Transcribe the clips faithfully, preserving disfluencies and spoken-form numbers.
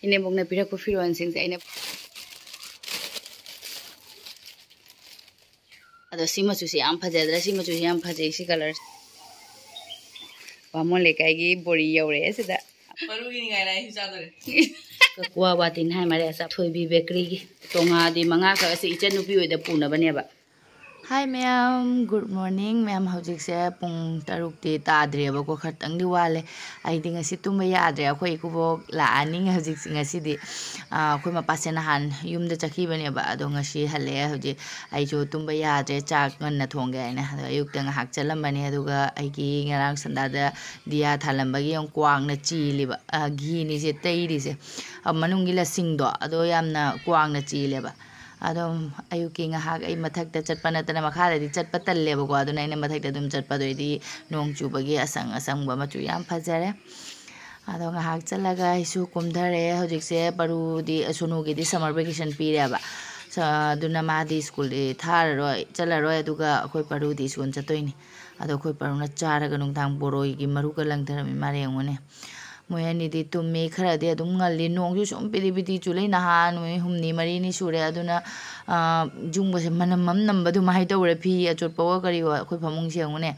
ꯏꯅꯦꯝꯕꯣꯛꯅ ꯄꯤꯔꯛꯄ ꯐꯤꯔꯣꯜꯁꯤꯡꯁꯦ ꯑꯩꯅ, ꯑꯗꯣ ꯁꯤ ꯃꯆꯨꯁꯦ ꯌꯥꯝ ꯐꯖꯗ꯭ꯔꯥ? ꯁꯤ ꯃꯆꯨꯁꯦ ꯌꯥꯝ ꯐꯖꯩ, ꯁꯤ ꯀꯂꯔ꯫ ꯕꯥꯃꯣꯟ ꯂꯩꯀꯥꯏꯒꯤ ꯕꯣꯔꯤ ꯌꯧꯔꯛꯑꯦ ꯁꯤꯗ꯫ ꯃꯔꯨꯒꯤ ꯅꯤꯡꯉꯥꯏ ꯂꯥꯏ ꯆꯥꯗꯣꯔꯦ꯫ ꯀꯀꯋꯥ ꯋꯥꯇꯤꯟ ꯍꯥꯏ ꯃꯥꯜꯂꯦ, ꯑꯆꯥ ꯊꯣꯏꯕꯤ ꯕꯦꯀꯔꯤꯒꯤ꯫ ꯇꯣꯉꯥꯗꯤ ꯃꯉꯥꯈꯛ ꯑꯁꯤ ꯏꯆꯟꯅꯨꯄꯤ ꯍꯣꯏꯗ ꯄꯨꯅꯕꯅꯦꯕ꯫ ꯍꯥꯏ ꯃꯌꯥꯝ, ꯒꯨꯗ ꯃꯣꯔꯅꯤꯡ ꯃꯌꯥꯝ꯫ ꯍꯧꯖꯤꯛꯁꯦ ꯄꯨꯡ ꯇꯔꯨꯛꯇꯤ ꯇꯥꯗ꯭ꯔꯤꯑꯕꯀꯣ, ꯈꯔꯇꯪꯗꯤ ꯋꯥꯠꯂꯦ꯫ ꯑꯩꯗꯤ ꯉꯁꯤ ꯇꯨꯝꯕ ꯌꯥꯗ꯭ꯔꯦ꯫ ꯑꯩꯈꯣꯏ ꯏꯀꯨꯕꯣꯛ ꯂꯥꯛꯑꯅꯤ ꯍꯧꯖꯤꯛ, ꯉꯁꯤꯗꯤ꯫ ꯑꯥ, ꯑꯩꯈꯣꯏ ꯃꯄꯥꯁꯦ ꯅꯍꯥꯟ ꯌꯨꯝꯗ ꯆꯠꯈꯤꯕꯅꯦꯕ, ꯑꯗꯣ ꯉꯁꯤ ꯍꯜꯂꯛꯑꯦ꯫ ꯍꯧꯖꯤꯛ ꯑꯩꯁꯨ ꯇꯨꯝꯕ ꯌꯥꯗ꯭ꯔꯦ, ꯆꯥꯛ ꯉꯟꯅ ꯊꯣꯡꯒꯦ ꯍꯥꯏꯅ꯫ ꯑꯗꯣ ꯑꯌꯨꯛꯇ ꯉꯥꯏꯍꯥꯛ ꯆꯠꯂꯝꯕꯅꯦ, ꯑꯗꯨꯒ ꯑꯩꯒꯤ ꯉꯔꯥꯡ ꯁꯟꯗꯥꯗ ꯗꯤꯌꯥ ꯊꯥꯜꯂꯝꯕꯒꯤ ꯌꯥꯝ ꯀ꯭ꯋꯥꯛꯅ ꯆꯦꯜꯂꯤꯕ, ꯑ, ꯘꯤꯅꯤꯁꯦ ꯇꯩꯔꯤꯁꯦ꯫ ꯑ, ꯃꯅꯨꯡꯒꯤ ꯂꯁꯤꯡꯗꯣ, ꯑꯗꯣ ꯌꯥꯝꯅ ꯀ꯭ꯋꯥꯛꯅ ꯆꯦꯜꯂꯦꯕ꯫ ꯑꯗꯣ ꯑꯌꯨꯛꯀꯤ ꯉꯥꯏꯍꯥꯛ ꯑꯩ ꯃꯊꯛꯇ ꯆꯠꯄ ꯅꯠꯇꯅ ꯃꯈꯥꯗꯗꯤ ꯆꯠꯄ ꯇꯜꯂꯦꯕꯀꯣ, ꯑꯗꯨꯅ ꯑꯩꯅ ꯃꯊꯛꯇ ꯑꯗꯨꯝ ꯆꯠꯄꯗꯣ ꯑꯩꯗꯤ ꯅꯣꯡ ꯆꯨꯕꯒꯤ ꯑꯁꯪ ꯑꯁꯪꯕ ꯃꯆꯨ ꯌꯥꯝ ꯐꯖꯔꯦ꯫ ꯑꯗꯣ ꯉꯥꯏꯍꯥꯛ ꯆꯠꯂꯒ ꯑꯩꯁꯨ ꯀꯨꯝꯊꯔꯛꯑꯦ꯫ ꯍꯧꯖꯤꯛꯁꯦ ꯄꯔꯨꯗꯤ, ꯁꯣꯅꯨꯒꯤꯗꯤ ꯁꯝꯃꯔ ꯚꯦꯀꯦꯁꯟ ꯄꯤꯔꯦꯕ꯫ ꯁ-, ꯑꯗꯨꯅ ꯃꯥꯗꯤ ꯁ꯭ꯀꯨꯜꯗꯤ ꯊꯥꯔꯔꯣꯏ, ꯆꯠꯂꯔꯣꯏ, ꯑꯗꯨꯒ ꯑꯩꯈꯣꯏ ꯄꯔꯨꯗꯤ ꯁ꯭ꯀꯨꯜ ꯆꯠꯇꯣꯏꯅꯤ꯫ ꯑꯗꯣ ꯑꯩꯈꯣꯏ ꯄꯔꯨꯅ ꯆꯥꯔꯒ ꯅꯨꯡꯗꯥꯡ ꯕꯣꯔꯣꯏꯒꯤ ꯃꯔꯨꯒ ꯂꯪꯊꯔꯝꯃꯤ, ꯃꯥ ꯌꯦꯡꯉꯨꯅꯦ꯫ ꯃꯣꯏ ꯑꯅꯤꯗꯤ ꯇꯨꯝꯃꯤ, ꯈꯔꯗꯤ ꯑꯗꯨꯝ ꯉꯜꯂꯤ꯫ ꯅꯣꯡꯁꯨ ꯁꯨꯝ ꯄꯤꯗꯤ ꯄꯤꯗꯤ ꯆꯨ ꯂꯩ, ꯅꯍꯥꯟ ꯅꯨꯃꯤꯠ ꯍꯨꯝꯅꯤ ꯃꯔꯤꯅꯤ ꯁꯨꯔꯦ꯫ ꯑꯗꯨꯅ, ꯑ, ꯌꯨꯝꯒꯁꯦ ꯃꯅꯝ ꯑꯃ ꯅꯝꯕ ꯑꯗꯨꯃꯥꯏꯅ ꯇꯧꯔꯦ, ꯐꯤ ꯑꯆꯣꯠꯄꯒ ꯀꯔꯤꯒ꯫ ꯑꯩꯈꯣꯏ ꯐꯃꯨꯡꯁꯦ ꯌꯦꯡꯉꯨꯅꯦ꯫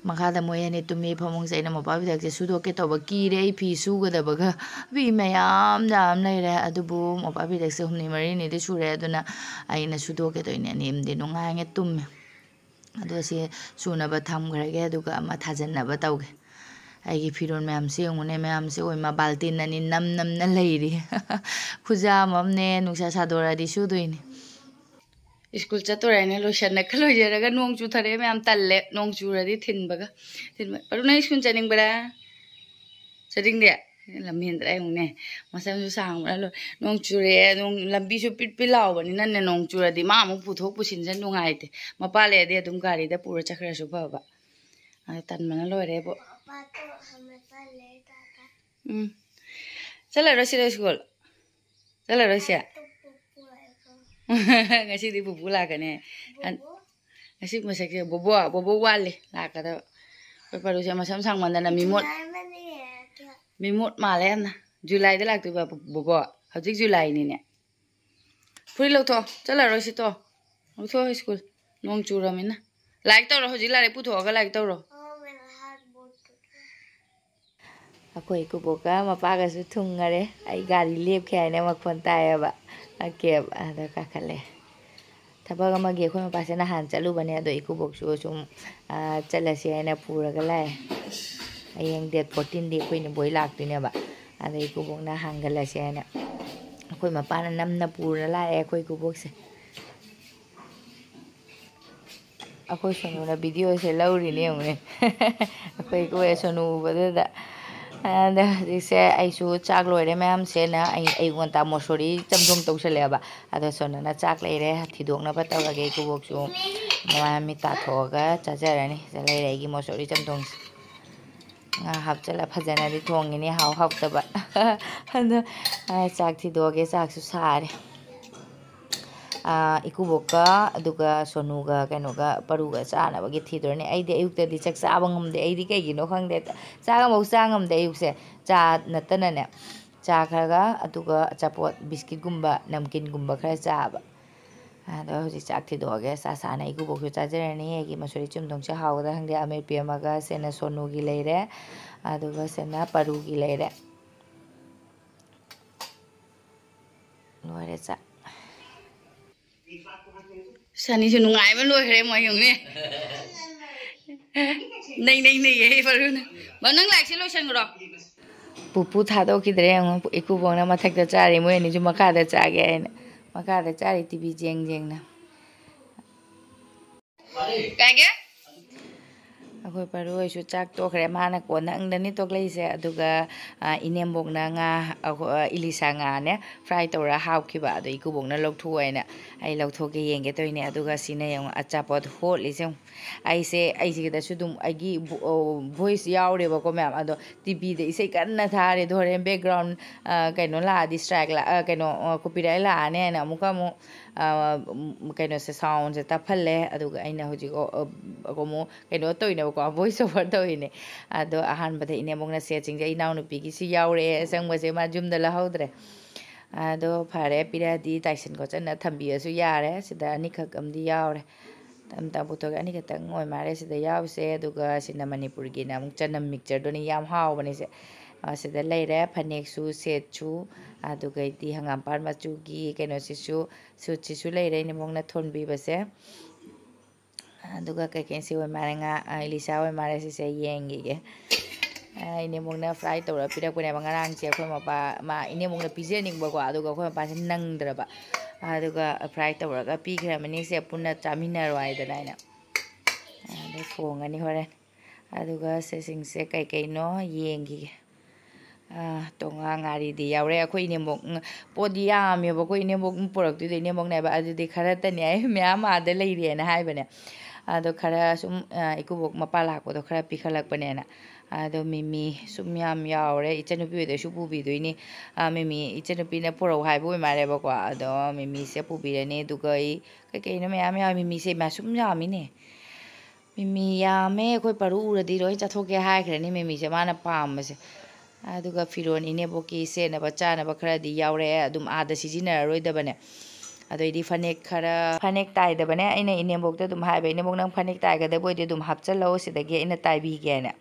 ꯃꯈꯥꯗ ꯃꯣꯏ ꯑꯅꯤ ꯇꯨꯝꯃꯤ꯫ ꯐꯃꯨꯡꯁꯦ ꯑꯩꯅ ꯃꯣꯝꯄꯥꯛ ꯐꯤꯗꯛꯁꯦ ꯁꯨꯗꯣꯛꯀꯦ ꯇꯧꯕ, ꯀꯤꯔꯦ ꯑꯩ ꯐꯤ ꯁꯨꯒꯗꯕꯒ꯫ ꯐꯤ ꯃꯌꯥꯝ ꯌꯥꯝ ꯂꯩꯔꯦ, ꯑꯗꯨꯕꯨ ꯃꯣꯝꯄꯥꯛ ꯐꯤꯗꯛꯁꯦ ꯍꯨꯝꯅꯤ ꯃꯔꯤꯅꯤꯗꯤ ꯁꯨꯔꯦ, ꯑꯗꯨꯅ ꯑꯩꯅ ꯁꯨꯗꯣꯛꯀꯦ ꯇꯧꯔꯤꯅꯦ꯫ ꯑꯅꯤ ꯑꯃꯗꯤ ꯅꯨꯡꯉꯥꯏꯅ ꯇꯨꯝꯃꯦ꯫ ꯑꯗꯣ ꯁꯤ ꯁꯨꯅꯕ ꯊꯝꯈ꯭ꯔꯒꯦ, ꯑꯗꯨꯒ ꯑꯃ ꯊꯥꯖꯟꯅꯕ ꯇꯧꯒꯦ꯫ ꯑꯩꯒꯤ ꯐꯤꯔꯣꯜ ꯃꯌꯥꯝꯁꯦ ꯌꯦꯡꯉꯨꯅꯦ, ꯃꯌꯥꯝꯁꯦ ꯑꯣꯏꯃ ꯕꯥꯜꯇꯤꯟ ꯑꯅꯤ ꯅꯝ ꯅꯝꯅ ꯂꯩꯔꯤ꯫ ꯈꯨꯖꯥꯝ ꯑꯃꯅꯦ, ꯅꯨꯡꯁꯥ ꯁꯥꯗꯣꯔꯛꯑꯗꯤ ꯁꯨꯗꯣꯏꯅꯤ꯫ ꯁ꯭ꯀꯨꯜ ꯆꯠꯇꯣꯔꯦ ꯍꯥꯏꯅ ꯂꯣꯏꯁꯟꯅ ꯈ ꯂꯣꯏꯖꯔꯒ ꯅꯣꯡ ꯆꯨꯊꯔꯛꯑꯦ ꯃꯌꯥꯝ, ꯇꯜꯂꯦ꯫ ꯅꯣꯡ ꯆꯨꯔꯗꯤ ꯊꯤꯟꯕꯒ꯫ ꯊꯤꯟꯕ-, ꯄꯔꯨ, ꯅꯪ ꯁ꯭ꯀꯨꯜ ꯆꯠꯅꯤꯡꯕ꯭ꯔꯥ? ꯆꯠꯅꯤꯡꯗꯦ? ꯂꯝꯍꯦꯟꯗ꯭ꯔꯥ ꯌꯦꯡꯉꯨꯅꯦ꯫ ꯃꯁꯝꯁꯨ ꯁꯥꯡꯕ꯭ꯔꯥ ꯂꯣꯏ-, ꯅꯣꯡ ꯆꯨꯔꯛꯑꯦ, ꯅꯣꯡ, ꯂꯝꯕꯤꯁꯨ ꯄꯤꯠ ꯄꯤꯠ ꯂꯥꯎꯕꯅꯤꯅꯅꯦ, ꯅꯣꯡ ꯆꯨꯔꯗꯤ ꯃꯥ ꯑꯃꯨꯛ ꯄꯨꯊꯣꯛ ꯄꯨꯁꯤꯟꯁꯦ ꯅꯨꯡꯉꯥꯏꯇꯦ꯫ ꯃꯄꯥ ꯂꯩꯔꯗꯤ ꯑꯗꯨꯝ ꯒꯥꯔꯤꯗ ꯄꯨꯔ ꯆꯠꯈ꯭ꯔꯁꯨ ꯐꯕ꯫ ꯑꯗ ꯇꯟꯕꯅ ꯂꯣꯏꯔꯦꯕꯣ꯫ ꯄꯥꯄꯥꯗꯣ ꯍꯟꯅ ꯆꯠꯂꯦ, ꯇꯥꯇꯥ꯫ ꯎꯝ꯫ ꯆꯠꯂꯔꯣꯏ ꯁꯤꯔ ꯁ꯭ꯀꯨꯜ? ꯆꯠꯂꯔꯣꯏꯁꯦ? ꯉꯁꯤꯗꯤ ꯄꯨꯄꯨ ꯂꯥꯛꯀꯅꯤ꯫ ꯍꯟ-, ꯕꯣꯕꯣ? ꯉꯁꯤ ꯃꯁꯛꯁꯦ ꯕꯣꯕꯣ, ꯕꯣꯕꯣ ꯋꯥꯠꯂꯤ ꯂꯥꯛꯀꯗꯕ꯫ ꯑꯩꯈꯣꯏ ꯄꯔꯨꯁꯦ ꯃꯁꯝ ꯁꯥꯡꯃꯟꯗꯅ ꯃꯤꯃꯣꯠ, ꯅꯨꯡꯉꯥꯏꯕꯅꯦ꯫ ꯃꯤꯃꯣꯠ ꯃꯥꯜꯂꯦ ꯌꯥꯝꯅ꯫ ꯖꯨꯂꯥꯏꯗ ꯂꯥꯛꯇꯣꯏꯕ ꯕꯣꯕꯣ? ꯍꯧꯖꯤꯛ ꯖꯨꯂꯥꯏꯅꯤꯅꯦ꯫ ꯐꯨꯔꯤꯠ ꯂꯧꯊꯣꯛꯑꯣ, ꯆꯠꯂꯔꯣꯏꯁꯤ ꯇꯣ꯫ ꯂꯧꯊꯣꯛꯑꯣ ꯁ꯭ꯀꯨꯜ, ꯅꯣꯡ ꯆꯨꯔꯃꯤꯅ꯫ ꯂꯥꯏꯔꯤꯛ ꯇꯧꯔꯣ, ꯍꯧꯖꯤꯛ ꯂꯥꯏꯔꯤꯛ ꯄꯨꯊꯣꯛꯑꯒ ꯂꯥꯏꯔꯤꯛ ꯇꯧꯔꯣ꯫ ꯑꯩꯈꯣꯏ ꯏꯀꯨꯕꯣꯛꯀ ꯃꯄꯥꯒꯁꯨ ꯊꯨꯡꯉꯔꯦ꯫ ꯑꯩ ꯒꯥꯔꯤ ꯂꯦꯞꯈꯤ ꯍꯥꯏꯅ ꯃꯈꯣꯟ ꯇꯥꯏꯌꯦꯕ, ꯀꯦꯕ ꯑꯗ ꯀꯥꯈꯠꯂꯦ꯫ ꯊꯕꯛ ꯑꯃꯒꯤ ꯑꯩꯈꯣꯏ ꯃꯄꯥꯁꯦ ꯅꯍꯥꯟ ꯆꯠꯂꯨꯕꯅꯦ, ꯑꯗꯣ ꯏꯀꯨꯕꯣꯛꯁꯨ ꯁꯨꯝ ꯆꯠꯂꯁꯤ ꯍꯥꯏꯅ ꯄꯨꯔꯒ ꯂꯥꯛꯑꯦ꯫ ꯍꯌꯦꯡ ꯗꯦꯠ ꯐꯣꯔꯇꯤꯟꯗꯤ ꯑꯩꯈꯣꯏ ꯅꯕꯣꯏ ꯂꯥꯛꯇꯣꯏꯅꯦꯕ꯫ ꯑꯗꯣ ꯏꯀꯨꯕꯣꯛꯅ ꯍꯥꯡꯒꯜꯂꯁꯤ ꯍꯥꯏꯅ ꯑꯩꯈꯣꯏ ꯃꯄꯥꯅ ꯅꯝꯅ ꯄꯨꯔ ꯂꯥꯛꯑꯦ ꯑꯩꯈꯣꯏ ꯏꯀꯨꯕꯣꯛꯁꯦ꯫ ꯑꯩꯈꯣꯏ ꯁꯣꯅꯨꯅ ꯚꯤꯗꯤꯑꯣꯁꯦ ꯂꯧꯔꯤꯅꯦ ꯌꯦꯡꯉꯨꯅꯦ꯫ ꯑꯩꯈꯣꯏ ꯏꯀꯨꯕꯣꯛ ꯁꯣꯅꯨ ꯎꯕꯗꯨꯗ꯫ ꯑꯗ ꯍꯧꯖꯤꯛꯁꯦ ꯑꯩꯁꯨ ꯆꯥꯛ ꯂꯣꯏꯔꯦ ꯃꯌꯥꯝꯁꯦꯅ ꯑꯩ ꯑꯌꯨꯛ ꯉꯟꯇꯥ ꯃꯣꯁꯣꯔꯤ ꯆꯝꯊꯣꯡ ꯇꯧꯁꯜꯂꯛꯑꯦꯕ꯫ ꯑꯗꯣ ꯁꯣꯅꯨꯅ ꯆꯥꯛ ꯂꯩꯔꯦ ꯊꯤꯗꯣꯛꯅꯕ ꯇꯧꯔꯒꯦ꯫ ꯏꯀꯨꯕꯣꯛꯁꯨ ꯃꯃꯥꯏ ꯃꯃꯤꯠ ꯇꯥꯊꯣꯛꯑꯒ ꯆꯥꯖꯔꯅꯤ꯫ ꯁꯤꯗ ꯂꯩꯔꯦ ꯑꯩꯒꯤ ꯃꯣꯁꯣꯔꯤ ꯆꯝꯊꯣꯡꯁꯦ꯫ ꯉꯥ ꯍꯥꯞꯆꯤꯜꯂ ꯐꯖꯅꯗꯤ ꯊꯣꯡꯉꯤꯅꯦ, ꯍꯥꯎ ꯍꯥꯎꯇꯕ꯫ ꯑꯗꯣ ꯆꯥꯛ ꯊꯤꯗꯣꯛꯑꯒꯦ꯫ ꯆꯥꯛꯁꯨ ꯁꯥꯔꯦ꯫ ꯏꯀꯨꯕꯣꯛꯀ ꯑꯗꯨꯒ ꯁꯣꯅꯨꯒ ꯀꯩꯅꯣꯒ ꯄꯔꯨꯒ ꯆꯥꯅꯕꯒꯤ ꯊꯤꯗꯣꯏꯅꯦ꯫ ꯑꯩꯗꯤ ꯑꯌꯨꯛꯇꯗꯤ ꯆꯥꯛ ꯆꯥꯕ ꯉꯝꯗꯦ꯫ ꯑꯩꯗꯤ ꯀꯩꯒꯤꯅꯣ ꯈꯪꯗꯦ, ꯆꯥꯛ ꯑꯃꯐꯥꯎ ꯆꯥ ꯉꯝꯗꯦ ꯑꯌꯨꯛꯁꯦ꯫ ꯆꯥ ꯅꯠꯇꯅꯅꯦ, ꯆꯥ ꯈꯔꯒ ꯑꯗꯨꯒ ꯑꯆꯥꯄꯣꯠ, ꯕꯤꯁꯀꯤꯠꯀꯨꯝꯕ, ꯅꯝꯀꯤꯟꯒꯨꯝꯕ ꯈꯔ ꯆꯥꯕ꯫ ꯑꯗꯣ ꯍꯧꯖꯤꯛ ꯆꯥꯛ ꯊꯤꯗꯣꯛꯑꯒꯦ꯫ ꯆꯥ ꯆꯥꯅ ꯏꯀꯨꯕꯣꯛꯁꯨ ꯆꯥꯖꯔꯅꯤ꯫ ꯑꯩꯒꯤ ꯃꯁꯨꯔꯤ ꯆꯝꯊꯣꯡꯁꯦ ꯍꯥꯎꯒꯗ꯭ꯔꯥ ꯈꯪꯗꯦ꯫ ꯑꯃꯦꯠꯄꯤ ꯑꯃꯒ ꯁꯦꯅ ꯁꯣꯅꯨꯒꯤ ꯂꯩꯔꯦ, ꯑꯗꯨꯒ ꯁꯦꯅ ꯄꯔꯨꯒꯤ ꯂꯩꯔꯦ꯫ ꯂꯣꯏꯔꯦ ꯆꯥꯛ꯫ ꯁꯅꯤꯁꯨ ꯅꯨꯡꯉꯥꯏꯕ ꯂꯣꯏꯈ꯭ꯔꯦ ꯃꯣꯏ ꯌꯦꯡꯉꯨꯅꯦ꯫ ꯅꯩ ꯅꯩ ꯅꯩꯌꯦ ꯄꯔꯨꯅ꯫ ꯃꯥ, ꯅꯪ ꯂꯥꯏꯔꯤꯛꯁꯦ ꯂꯣꯏꯁꯟꯈ꯭ꯔꯣ꯫ ꯄꯨꯄꯨ ꯊꯥꯗꯣꯛꯈꯤꯗ꯭ꯔꯦ ꯌꯦꯡꯉꯣ꯫ ꯏꯀꯨꯕꯣꯛꯅ ꯃꯊꯛꯇ ꯆꯥꯔꯤ, ꯃꯣꯏ ꯑꯅꯤꯁꯨ ꯃꯈꯥꯗ ꯆꯥꯒꯦ ꯍꯥꯏꯅ꯫ ꯃꯈꯥꯗ ꯆꯥꯔꯤ ꯇꯤꯚꯤ ꯌꯦꯡ ꯌꯦꯡꯅ꯫ ꯀꯥꯏꯒꯦ? ꯑꯩꯈꯣꯏ ꯄꯔꯨ ꯍꯣꯏꯁꯨ ꯆꯥꯛ ꯇꯣꯛꯈ꯭ꯔꯦ꯫ ꯃꯥꯅ ꯀꯣꯟ ꯅꯪꯗꯅꯤ ꯇꯣꯛꯂꯛꯏꯁꯦ꯫ ꯑꯗꯨꯒ, ꯑ, ꯏꯅꯦꯝꯕꯣꯛꯅ ꯉꯥ, ꯑ, ꯏꯂꯤꯁꯥ ꯉꯥꯅꯦ, ꯐ꯭ꯔꯥꯏ ꯇꯧꯔ ꯍꯥꯞꯈꯤꯕ꯫ ꯑꯗꯣ ꯏꯀꯨꯕꯣꯛꯅ ꯂꯧꯊꯣꯛꯑꯣ ꯍꯥꯏꯅ ꯑꯩ ꯂꯧꯊꯣꯛꯀꯦ ꯌꯦꯡꯒꯦ ꯇꯧꯔꯤꯅꯦ꯫ ꯑꯗꯨꯒ ꯁꯤꯅ ꯌꯦꯡꯉꯣ, ꯑꯆꯥꯄꯣꯠ ꯍꯣꯠꯂꯤꯁꯦ ꯌꯦꯡꯉꯣ꯫ ꯑꯩꯁꯦ, ꯑꯩꯁꯤꯗꯁꯨ ꯑꯗꯨꯝ ꯑꯩꯒꯤ ꯚꯣ-, ꯑ, ꯚꯣꯏꯁ ꯌꯥꯎꯔꯦꯕꯀꯣ ꯃꯌꯥꯝ꯫ ꯑꯗꯣ ꯇꯤꯚꯤꯗ ꯏꯁꯩ ꯀꯟꯅ ꯊꯥꯔꯦ꯫ ꯑꯗꯣ ꯍꯣꯔꯦꯟ ꯕꯦꯛꯒ꯭ꯔꯥꯎꯟ, ꯑ, ꯀꯩꯅꯣ ꯂꯥꯛꯑꯗꯤ, ꯁ꯭ꯇ꯭ꯔꯥꯏꯛ ꯂꯥꯛ-, ꯑ, ꯀꯩꯅꯣ, ꯑ, ꯀꯣꯄꯤꯔꯥꯏꯠ ꯂꯥꯛꯑꯅꯤ ꯍꯥꯏꯅ ꯑꯃꯨꯛꯀ ꯑꯃꯨꯛ, ꯑ, ꯎꯝ, ꯀꯩꯅꯣꯁꯦ, ꯁꯥꯎꯟꯁꯦ ꯇꯞꯍꯜꯂꯦ꯫ ꯑꯗꯨꯒ ꯑꯩꯅ ꯍꯧꯖꯤꯛ, ꯑ, ꯑ, ꯑꯃꯨꯛ ꯀꯩꯅꯣ ꯇꯧꯔꯤꯅꯦꯕ, ꯀꯣ, voice over ꯇꯧꯔꯤꯅꯦ꯫ ꯑꯗꯣ ꯑꯍꯥꯟꯕꯗ ꯏꯅꯦꯝꯕꯣꯛꯅ ꯁꯦꯠꯁꯤꯡꯁꯦ ꯏꯅꯥꯎꯅꯨꯄꯤꯒꯤꯁꯨ ꯌꯥꯎꯔꯛꯑꯦ, ꯑꯁꯪꯕꯁꯦ ꯃꯥ ꯌꯨꯝꯗ ꯂꯧꯍꯧꯗ꯭ꯔꯦ꯫ ꯑꯗꯣ ꯐꯔꯦ, ꯄꯤꯔꯛꯑꯗꯤ ꯇꯥꯏꯁꯟ ꯈꯣꯠꯆꯟꯅ ꯊꯝꯕꯤꯔꯁꯨ ꯌꯥꯔꯦ꯫ ꯁꯤꯗ ꯑꯅꯤꯈꯛ ꯑꯃꯗꯤ ꯌꯥꯎꯔꯦ꯫ ꯇꯞ ꯇꯞ ꯄꯨꯊꯣꯛꯑꯒꯦ꯫ ꯑꯅꯤꯈꯛꯇꯪ ꯑꯣꯏ ꯃꯥꯜꯂꯦ ꯁꯤꯗ ꯌꯥꯎꯔꯤꯁꯦ꯫ ꯑꯗꯨꯒ ꯁꯤꯅ ꯃꯅꯤꯄꯨꯔꯒꯤꯅ ꯑꯃꯨꯛ ꯆꯅꯝ ꯃꯤꯛꯆꯔꯗꯨꯅꯤ, ꯌꯥꯝ ꯍꯥꯎꯕꯅꯤ ꯁꯦ꯫ ꯑ, ꯁꯤꯗ ꯂꯩꯔꯦ꯫ ꯐꯅꯦꯛꯁꯨ, ꯁꯦꯠꯁꯨ, ꯑꯗꯨꯒꯩꯗꯤ ꯍꯪꯒꯥꯝꯄꯥꯟ ꯃꯆꯨꯒꯤ ꯀꯩꯅꯣꯁꯤꯁꯨ, ꯁꯨꯠꯁꯤꯁꯨ ꯂꯩꯔꯦ ꯏꯅꯦꯝꯕꯣꯛꯅ ꯊꯣꯟꯕꯤꯕꯁꯦ꯫ ꯑꯗꯨꯒ ꯀꯩꯀꯩ ꯁꯤ ꯑꯣꯏ ꯃꯥꯜꯂꯦ, ꯉꯥ, ꯑ, ꯏꯂꯤꯁꯥ ꯑꯣꯏ ꯃꯥꯜꯂꯦ꯫ ꯁꯤꯁꯦ ꯌꯦꯡꯈꯤꯒꯦ꯫ ꯑ, ꯏꯅꯦꯝꯕꯣꯛꯅ fry ꯇꯧꯔ ꯄꯤꯔꯛꯄꯅꯦꯕ ꯉꯔꯥꯡꯁꯦ꯫ ꯑꯩꯈꯣꯏ ꯃꯄꯥ, ꯃꯥ, ꯏꯅꯦꯝꯕꯣꯛꯅ ꯄꯤꯖꯅꯤꯡꯕꯀꯣ, ꯑꯗꯨꯒ ꯑꯩꯈꯣꯏ ꯃꯄꯥꯁꯦ ꯅꯪꯗ꯭ꯔꯕ꯫ ꯑꯗꯨꯒ fry ꯇꯧꯔꯒ ꯄꯤꯈ꯭ꯔꯕꯅꯤ꯫ "ꯁꯦ ꯄꯨꯟꯅ ꯆꯥꯃꯤꯟꯅꯔꯣ" ꯍꯥꯏꯗꯅ ꯑꯩꯅ꯫ ꯑꯗꯨ ꯊꯣꯡꯉꯅꯤ ꯍꯣꯔꯦꯟ꯫ ꯑꯗꯨꯒ ꯁꯤꯁꯤꯡꯁꯦ ꯀꯩꯀꯩꯅꯣ ꯌꯦꯡꯈꯤꯒꯦ꯫ ꯑꯥ, ꯇꯣꯉꯥ ꯉꯥꯔꯤꯗꯤ ꯌꯥꯎꯔꯦ꯫ ꯑꯩꯈꯣꯏ ꯏꯅꯦꯝꯕꯣꯛ, ꯎꯝ, ꯄꯣꯠꯇꯤ ꯌꯥꯝꯃꯦꯕ꯫ ꯑꯩꯈꯣꯏ ꯏꯅꯦꯝꯕꯣꯛꯅ ꯄꯨꯔꯛꯇꯣꯏꯗꯣ, ꯏꯅꯦꯝꯕꯣꯛꯅꯦꯕ꯫ "ꯑꯗꯨꯗꯤ ꯈꯔꯇꯅꯤ" ꯍꯥꯏ, "ꯃꯌꯥꯝ ꯑꯥꯗ ꯂꯩꯔꯤꯅ" ꯍꯥꯏꯕꯅꯦ꯫ ꯑꯗꯣ ꯈꯔ ꯁꯨꯝ, ꯑ, ꯏꯀꯨꯕꯣꯛ ꯃꯄꯥ ꯂꯥꯛꯄꯗꯣ ꯈꯔ ꯄꯤꯈꯠꯂꯛꯄꯅꯦꯅ꯫ ꯑꯗꯣ ꯃꯤꯃꯤ ꯁꯨꯝ ꯌꯥꯝ ꯌꯥꯎꯔꯦ꯫ ꯏꯆꯟꯅꯨꯄꯤ ꯍꯣꯏꯗꯁꯨ ꯄꯨꯕꯤꯗꯣꯏꯅꯤ꯫ ꯑ, ꯃꯤꯃꯤ ꯏꯆꯟꯅꯨꯄꯤꯅ ꯄꯨꯔꯛꯎ ꯍꯥꯏꯕ ꯑꯣꯏ ꯃꯥꯜꯂꯦꯕꯀꯣ꯫ ꯑꯗꯣ ꯃꯤꯃꯤꯁꯦ ꯄꯨꯕꯤꯔꯅꯤ꯫ ꯑꯗꯨꯒ ꯑꯩ ꯀꯩꯀꯩꯅꯣ ꯃꯌꯥꯝ ꯌꯥꯎꯔꯦ꯫ ꯃꯤꯃꯤꯁꯦ ꯏꯃꯥ ꯁꯨꯝ ꯌꯥꯝꯃꯤꯅꯦ꯫ ꯃꯤꯃꯤ ꯌꯥꯝꯃꯦ, ꯑꯩꯈꯣꯏ ꯄꯥꯔꯨ ꯎꯔꯗꯤ ꯂꯣꯏ ꯆꯥꯊꯣꯛꯀꯦ ꯍꯥꯏꯈ꯭ꯔꯅꯤ ꯃꯤꯃꯤꯁꯦ ꯃꯥꯅ ꯄꯥꯝꯕꯁꯦ꯫ ꯑꯗꯨꯒ ꯐꯤꯔꯣꯟ ꯏꯅꯦꯝꯕꯣꯛꯀꯤ ꯁꯦꯠꯅꯕ ꯆꯥꯅꯕ ꯈꯔꯗꯤ ꯌꯥꯎꯔꯛꯑꯦ, ꯑꯗꯨꯝ ꯑꯥꯗ ꯁꯤꯖꯤꯟꯅꯔꯔꯣꯏꯗꯕꯅꯦ꯫ ꯑꯗꯩꯗꯤ ꯐꯅꯦꯛ ꯈꯔ, ꯐꯅꯦꯛ ꯇꯥꯏꯗꯕꯅꯦ꯫ ꯑꯩꯅ ꯏꯅꯦꯝꯕꯣꯛꯇ ꯑꯗꯨꯝ ꯍꯥꯏꯕ, "ꯏꯅꯦꯝꯕꯣꯛ, ꯅꯪ ꯐꯅꯦꯛ ꯇꯥꯏꯒꯗꯕ ꯑꯣꯏꯗꯤ ꯑꯗꯨꯝ ꯍꯥꯞꯆꯜꯂꯛꯑꯣ ꯁꯤꯗꯒꯤ, ꯑꯩꯅ ꯇꯥꯏꯕꯤꯒꯦꯅ"꯫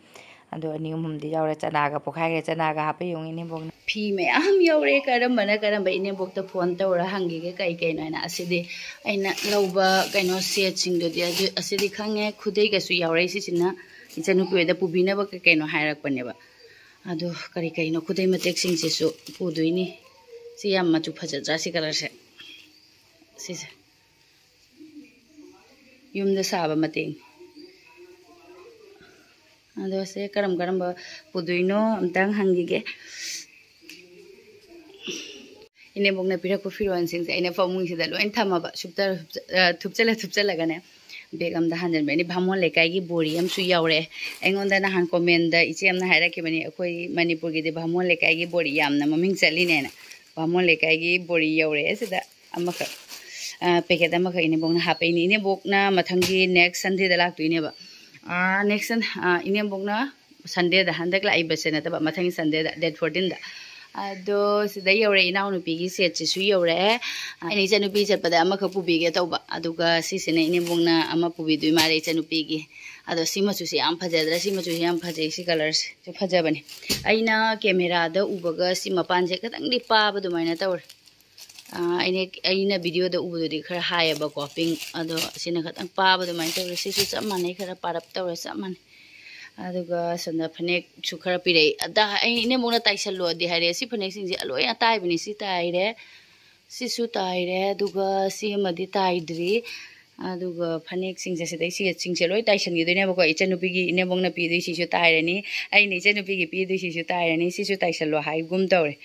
ꯑꯗꯣ ꯑꯅꯤ ꯑꯍꯨꯝꯗꯤ ꯌꯥꯎꯔꯦ꯫ ꯆꯅꯥꯒ ꯄꯣꯛꯈꯥꯏꯈ꯭ꯔꯦ꯫ ꯆꯅꯥꯒ ꯍꯥꯞꯄ ꯌꯦꯡꯉꯨ ꯏꯅꯦꯝꯕꯣꯛꯅ꯫ ꯐꯤ ꯃꯌꯥꯝ ꯌꯧꯔꯦ꯫ ꯀꯔꯝꯕꯅ ꯀꯔꯝꯕ, ꯏꯅꯦꯝꯕꯣꯛꯇ ꯐꯣꯟ ꯇꯧꯔ ꯍꯪꯈꯤꯒꯦ ꯀꯩ ꯀꯩꯅꯣ ꯍꯥꯏꯅ꯫ ꯑꯁꯤꯗꯤ ꯑꯩꯅ ꯂꯧꯕ ꯀꯩꯅꯣ ꯁꯦꯠꯁꯤꯡꯗꯨꯗꯤ ꯑꯗꯨ, ꯑꯁꯤꯗꯤ ꯈꯪꯉꯦ꯫ ꯈꯨꯗꯩꯒꯁꯨ ꯌꯥꯎꯔꯛꯏ꯫ ꯁꯤꯁꯤꯅ ꯏꯆꯟꯅꯨꯄꯤ ꯍꯣꯏꯗ ꯄꯨꯕꯤꯅꯕ ꯀꯩ ꯀꯩꯅꯣ ꯍꯥꯏꯔꯛꯄꯅꯦꯕ꯫ ꯑꯗꯣ ꯀꯔꯤ ꯀꯩꯅꯣ ꯈꯨꯗꯩ ꯃꯇꯦꯛꯁꯤꯡꯁꯤꯁꯨ ꯄꯨꯗꯣꯏꯅꯤ꯫ ꯁꯤ ꯌꯥꯝ ꯃꯆꯨ ꯐꯖꯗ꯭ꯔꯥ ꯁꯤ ꯀꯂꯔꯁꯦ? ꯁꯤꯁꯦ ꯌꯨꯝꯗ ꯁꯥꯕ ꯃꯇꯦꯛꯅꯤ꯫ ꯑꯗꯣ ꯁꯦ ꯀꯔꯝ ꯀꯔꯝꯕ ꯄꯨꯗꯣꯏꯅꯣ ꯑꯝꯇꯪ ꯍꯪꯈꯤꯒꯦ꯫ ꯏꯅꯦꯝꯕꯣꯛꯅ ꯄꯤꯔꯛꯄ ꯐꯤꯔꯣꯜꯁꯤꯡꯁꯦ ꯑꯩꯅ ꯐꯃꯨꯡꯁꯤꯗ ꯂꯣꯏ ꯊꯝꯃꯕ, ꯁꯨꯞꯆ-, ꯑ, ꯊꯨꯞꯆꯜꯂ ꯊꯨꯞꯆꯜꯂꯒꯅꯦ꯫ ꯕꯦꯒ ꯑꯝꯗ ꯍꯥꯟꯖꯟꯕ꯫ ꯑꯩꯅ ꯚꯥꯃꯣꯟ ꯂꯩꯀꯥꯏꯒꯤ ꯕꯣꯔꯤ ꯑꯃꯁꯨ ꯌꯥꯎꯔꯛꯑꯦ꯫ ꯑꯩꯉꯣꯟꯗ ꯅꯍꯥꯟ comment ꯗ ꯏꯆꯦ ꯑꯃꯅ ꯍꯥꯏꯔꯛꯈꯤꯕꯅꯤ, "ꯑꯩꯈꯣꯏ ꯃꯅꯤꯄꯨꯔꯒꯤꯗꯤ ꯚꯥꯃꯣꯟ ꯂꯩꯀꯥꯏꯒꯤ ꯕꯣꯔꯤ ꯌꯥꯝꯅ ꯃꯃꯤꯡ ꯆꯠꯂꯤꯅꯦꯅ"꯫ ꯚꯥꯃꯣꯟ ꯂꯩꯀꯥꯏꯒꯤ ꯕꯣꯔꯤ ꯌꯧꯔꯛꯑꯦ ꯁꯤꯗ꯫ ꯑꯃꯈꯛ, ꯑ, packet ꯑꯃꯈꯛ ꯏꯅꯦꯝꯕꯣꯛꯅ ꯍꯥꯞꯄꯛꯏꯅꯦ꯫ ꯏꯅꯦꯝꯕꯣꯛꯅ ꯃꯊꯪꯒꯤ next Sunday ꯗ ꯂꯥꯛꯇꯣꯏꯅꯦꯕ꯫ ꯅꯦꯛꯁ ꯏꯅꯦꯝꯕꯣꯛꯅ ꯁꯟꯗꯦꯗ, ꯍꯟꯗꯛ ꯂꯥꯛꯏꯕꯁꯦ ꯅꯠꯇꯕ, ꯃꯊꯪꯒꯤ ꯁꯟꯗꯦꯗ, ꯗꯦꯠ ꯐꯣꯔꯇꯤꯟꯗ꯫ ꯑꯗꯣ ꯁꯤꯗ ꯌꯧꯔꯦ, ꯏꯅꯥꯎꯅꯨꯄꯤꯒꯤ ꯁꯦꯠꯁꯤꯁꯨ ꯌꯧꯔꯛꯑꯦ꯫ ꯑꯩꯅ ꯏꯆꯟꯅꯨꯄꯤ ꯆꯠꯄꯗ ꯑꯃꯈꯛ ꯄꯨꯕꯤꯒꯦ ꯇꯧꯕ, ꯑꯗꯨꯒ ꯁꯤꯁꯤꯅ ꯏꯅꯦꯝꯕꯣꯛꯅ ꯑꯃ ꯄꯨꯕꯤꯗꯣꯏ ꯃꯥꯜꯂꯦ ꯏꯆꯟꯅꯨꯄꯤꯒꯤ꯫ ꯑꯗꯣ ꯁꯤ ꯃꯆꯨꯁꯦ ꯌꯥꯝ ꯐꯖꯗ꯭ꯔꯥ? ꯁꯤ ꯃꯆꯨꯁꯦ ꯌꯥꯝ ꯐꯖꯩ, ꯁꯤ ꯀꯂꯔꯁꯦ ꯐꯖꯕꯅꯦ꯫ ꯑꯩꯅ ꯀꯦꯃꯦꯔꯥꯗ ꯎꯕꯒ ꯁꯤ ꯃꯄꯥꯟꯁꯦ ꯈꯤꯇꯪꯗꯤ ꯄꯥꯕ ꯑꯗꯨꯃꯥꯏꯅ ꯇꯧꯔꯦ꯫ ꯑꯩꯅ ꯑꯩꯅ ꯚꯤꯗꯤꯑꯣꯗ ꯎꯕꯗꯨꯗꯤ ꯈꯔ ꯍꯥꯏꯌꯦꯕꯀꯣ, ꯄꯤꯡ, ꯑꯗꯣ ꯁꯤꯅ ꯈꯤꯇꯪ ꯄꯥꯕ ꯑꯗꯨꯃꯥꯏꯅ ꯇꯧꯔꯦ꯫ ꯁꯤꯁꯨ ꯆꯞ ꯃꯥꯟꯅꯩ, ꯈꯔ ꯄꯥꯔꯞ ꯇꯧꯔꯦ, ꯆꯞ ꯃꯥꯟꯅꯩ꯫ ꯑꯗꯨꯒ ꯁꯣꯝꯗ ꯐꯅꯦꯛꯁꯨ ꯈꯔ ꯄꯤꯔꯛꯏ꯫ ꯑꯗ ꯑꯩ ꯏꯅꯦꯝꯕꯣꯛꯅ ꯇꯥꯏꯁꯜꯂꯣꯗꯤ ꯍꯥꯏꯔꯦ꯫ ꯁꯤ ꯐꯅꯦꯛꯁꯤꯡꯁꯦ ꯂꯣꯏꯅ ꯑꯇꯥꯏꯕꯅꯤ꯫ ꯁꯤ ꯇꯥꯏꯔꯦ, ꯁꯤꯁꯨ ꯇꯥꯏꯔꯦ, ꯑꯗꯨꯒ ꯁꯤ ꯑꯃꯗꯤ ꯇꯥꯏꯗ꯭ꯔꯤ꯫ ꯑꯗꯨꯒ ꯐꯅꯦꯛꯁꯤꯡꯁꯦ ꯁꯤꯗꯩ ꯁꯤꯁꯤꯡꯁꯦ ꯂꯣꯏ ꯇꯥꯏꯁꯟꯈꯤꯗꯣꯏꯅꯦꯕꯀꯣ꯫ ꯏꯆꯟꯅꯨꯄꯤꯒꯤ ꯏꯅꯦꯝꯕꯣꯛꯅ ꯄꯤꯗꯣꯏꯁꯤꯁꯨ ꯇꯥꯏꯔꯅꯤ, ꯑꯩꯅ ꯏꯆꯟꯅꯨꯄꯤꯒꯤ ꯄꯤꯗꯣꯏꯁꯤꯁꯨ ꯇꯥꯏꯔꯅꯤ꯫ ꯁꯤꯁꯨ ꯇꯥꯏꯁꯜꯂꯣ ꯍꯥꯏꯒꯨꯝ ꯇꯧꯔꯦ꯫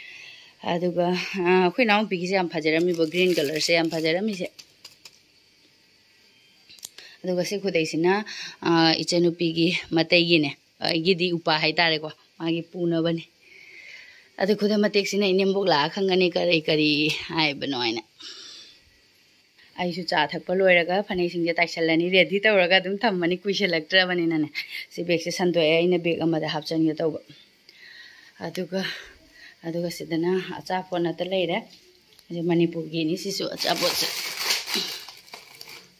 ꯑꯗꯨꯒ ꯑꯩꯈꯣꯏ ꯏꯅꯥꯎꯄꯤꯒꯤꯁꯦ ꯌꯥꯝ ꯐꯖꯔꯝꯃꯤꯕ, ꯒ꯭ꯔꯤꯟ ꯀꯂꯔꯁꯦ ꯌꯥꯝ ꯐꯖꯔꯝꯃꯤꯁꯦ꯫ ꯑꯗꯨꯒ ꯁꯤ ꯈꯨꯗꯩꯁꯤꯅ ꯏꯆꯟꯅꯨꯄꯤꯒꯤ ꯃꯇꯩꯒꯤꯅꯦ, ꯑꯩꯒꯤꯗꯤ ꯎꯄꯥ ꯍꯥꯏꯇꯥꯔꯦꯀꯣ, ꯃꯥꯒꯤ ꯄꯨꯅꯕꯅꯤ꯫ ꯑꯗꯨ ꯈꯨꯗꯩ ꯃꯇꯦꯛꯁꯤꯅ ꯏꯅꯦꯝꯕꯣꯛ ꯂꯥꯛꯑ ꯈꯪꯒꯅꯤ ꯀꯔꯤ ꯀꯔꯤ ꯍꯥꯏꯕꯅꯣ ꯍꯥꯏꯅ꯫ ꯑꯩꯁꯨ ꯆꯥ ꯊꯛꯄ ꯂꯣꯏꯔꯒ ꯐꯅꯦꯛꯁꯤꯡꯁꯦ ꯇꯥꯏꯁꯜꯂꯅꯤ, ꯔꯦꯗꯤ ꯇꯧꯔꯒ ꯑꯗꯨꯝ ꯊꯝꯃꯅꯤ, ꯀꯨꯏꯁꯜꯂꯛꯇ꯭ꯔꯕꯅꯤꯅꯅꯦ꯫ ꯁꯤ ꯕꯦꯒꯁꯦ ꯁꯟꯗꯣꯛꯑꯦ, ꯑꯩꯅ ꯕꯦꯒ ꯑꯃꯗ ꯍꯥꯞꯆꯤꯟꯒꯦ ꯇꯧꯕ꯫ ꯑꯗꯨꯒ ꯑꯗꯨꯒ ꯁꯤꯗꯅ ꯑꯆꯥꯄꯣꯠ ꯉꯥꯛꯇ ꯂꯩꯔꯦ꯫ ꯑꯗꯨ ꯃꯅꯤꯄꯨꯔꯒꯤꯅꯤ ꯁꯤꯁꯨ ꯑꯆꯥꯄꯣꯠꯁꯦ꯫